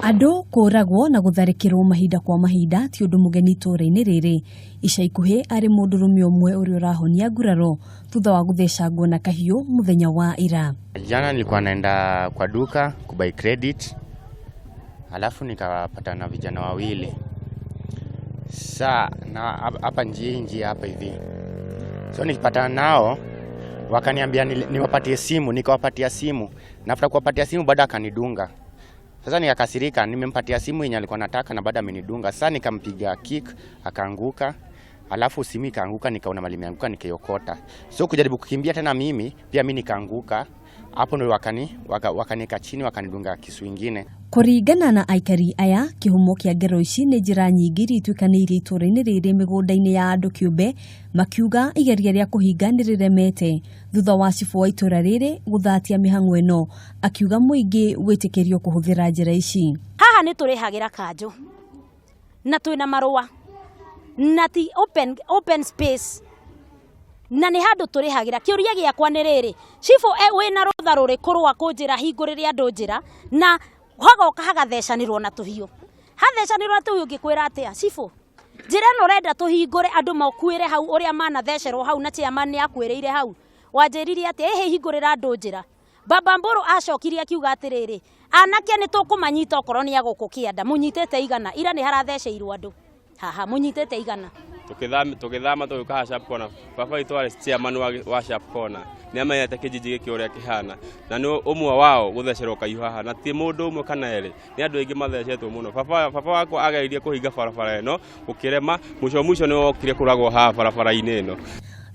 Andũ kũragwo na gũtharĩkĩrwo mahinda kwa mahinda ti ũndũ mũgeni itũũra-inĩ rĩrĩ. Ica ikuhĩ arĩ mũndũrũme ũmwe ũrĩa ũrahonia nguraro thutha wa gũthecangwo na kahiũ mũthenya wa ira. Jana nilikuwa naenda kwa duka kubuy credit, alafu nikapata na vijana wawili sa na hapa njia njia hapa hivi, so nikipatana nao wakaniambia niwapatie simu, nikawapatia simu, na after kuwapatia simu bado akanidunga. Sasa nikakasirika, nimempatia simu yenye alikuwa anataka na bado amenidunga. Sasa nikampiga kick akaanguka, alafu simu ikaanguka, nikaona mali imeanguka, nikaiokota. So kujaribu kukimbia tena mimi pia mimi nikaanguka. Hapo ndio wakaniweka chini, wakanidunga kisu ingine. Kũringana na aikari aya, kĩhumo kĩa ngero ici nĩ njĩra nyingĩ iria ituĩkanĩirie itũũra-inĩ rĩrĩ mĩgũnda-inĩ ya andũ kĩũmbe, makiuga igeria rĩa kũhinga nĩ rĩremete thutha wa cibũ wa itũũra rĩrĩ gũthatia mĩhang'o ĩno, akiuga mũingĩ wĩtĩkĩrio kũhũthĩra njĩra ici. Haha nĩ tũrĩhagĩra kanjũ na twĩna marũa na ti open space na nĩ handũ tũrĩhagĩra. Kĩũria gĩakwa nĩ rĩrĩ, cibũ, wĩna rũtha rũrĩkũ rwa kũnjĩra hingũrĩre andũ njĩra na hagoka hagathecanĩrwo na tũhiũ, hathecanĩrwo na tũhiũ? Ngĩkwĩra atĩa, cibũ, njĩra ĩno ũrenda tũhingũre andũ makuĩre hau ũrĩa manathecerwo hau na chairman nĩ akuĩrĩire hau, wanjĩrire atĩa? Ĩhĩ, hingũrĩra andũ njĩra. Baba Mbũrũ acokirie akiuga atĩrĩrĩ, anake nĩ tũkũmanyita okorwo nĩ agũkũ kĩanda mũnyitĩte 100 ira nĩ haratheceirwo andũ haha mũnyitĩte 100. Tũgĩthama tũgĩũka haha Sharp Corner. Baba witũ arĩ chairman wa Sharp Corner, nĩ amenyete kĩjiji gĩkĩ ũrĩa kĩhana na nĩ ũmwe wao gũthecerwo kahiũ haha, na ti mũndũ ũmwe kana erĩ, nĩ andũ aingĩ mathecetwo mũno. Baba wakwa ageririe kũhinga barabara ĩno gũkĩrema, mũico mũico nĩ wokire kũragwo haha barabara-inĩ ĩno.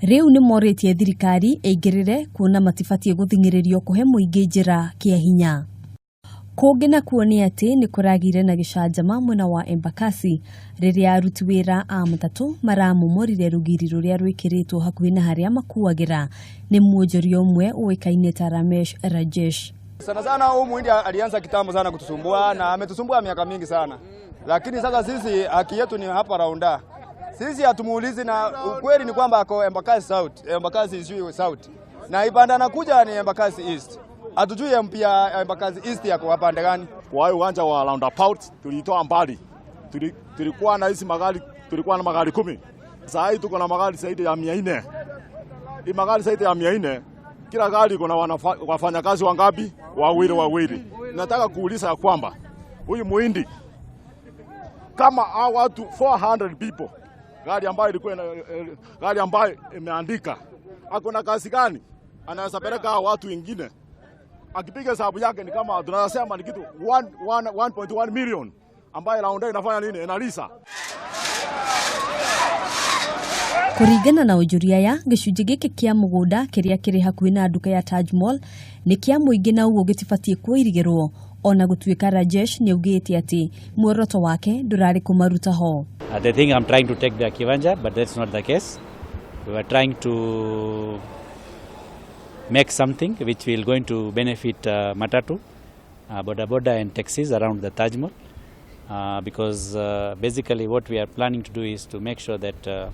Rĩu nĩ morĩtie thirikari ĩingĩrĩre kuona matibatiĩ gũthing'ĩrĩrio kũhe mũingĩ njĩra kĩa hinya. Kũngĩ nakuo nĩ atĩ nĩ kũragĩire na gĩcanjama mwena wa Embakasi rĩrĩa aruti wĩra a matatũ maramomorire rũgiri rũrĩa rwĩkĩrĩtwo hakuhĩ na harĩa makuagĩra nĩ mwonjoria ũmwe ũĩkaine ta Ramesh Rajesh. Sana sana huyu muhindi alianza kitambo sana kutusumbua na ametusumbua miaka mingi sana, lakini sasa sisi haki yetu ni hapa Raunda. Sisi hatumuulizi, na ukweli ni kwamba ako Embakasi South, Embakasi sijui South, na ipande anakuja ni Embakasi East. Hatujui MP ya Embakasi East yako pande gani. Kwa hiyo uwanja wa roundabout tulitoa mbali, tulikuwa na hizi magari, tulikuwa na magari 10. Sasa hii tuko na magari zaidi ya 400. Hii magari zaidi ya 400, kila gari iko na wafanyakazi wangapi? Wawili wawili. Nataka kuuliza ya kwamba huyu muhindi kama hao watu 400 people, gari ambayo ilikuwa gari ambayo imeandika, ako na kazi gani? Anaweza peleka hao watu wengine? Akipiga hesabu yake ni kama tunasema ni kitu 1.1 million ambayo Raunda inafanya nini? Inalisa. Kũringana na onjoria aya, gĩcunjĩ gĩkĩ kĩa mũgũnda kĩrĩa kĩrĩ hakuhĩ na nduka ya Taj Mall nĩ kĩa mũingĩ na ũguo gĩtibatiĩ kũirigĩrwo, ona gũtuĩka Rajesh nĩ augĩte atĩ muoroto wake ndũrarĩ kũmaruta ho. They think I'm trying to take their kiwanja, but that's not the case. We were trying to make something which will going to benefit matatu, boda boda and taxis around the Taj Mall. Because basically what we are planning to do is to make sure that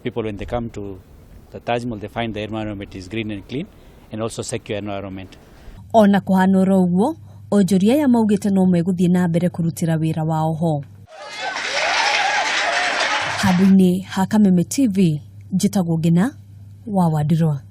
people, when they come to the Taj Mall, they find the environment is green and clean and also secure environment. Ona kũhana oro ũguo, onjoria aya maugĩte no megũthiĩ na mbere kũrutĩra wĩra wao ho. Handũ-inĩ ha Kameme TV, njĩtagwo Ngina wa Wandirwa.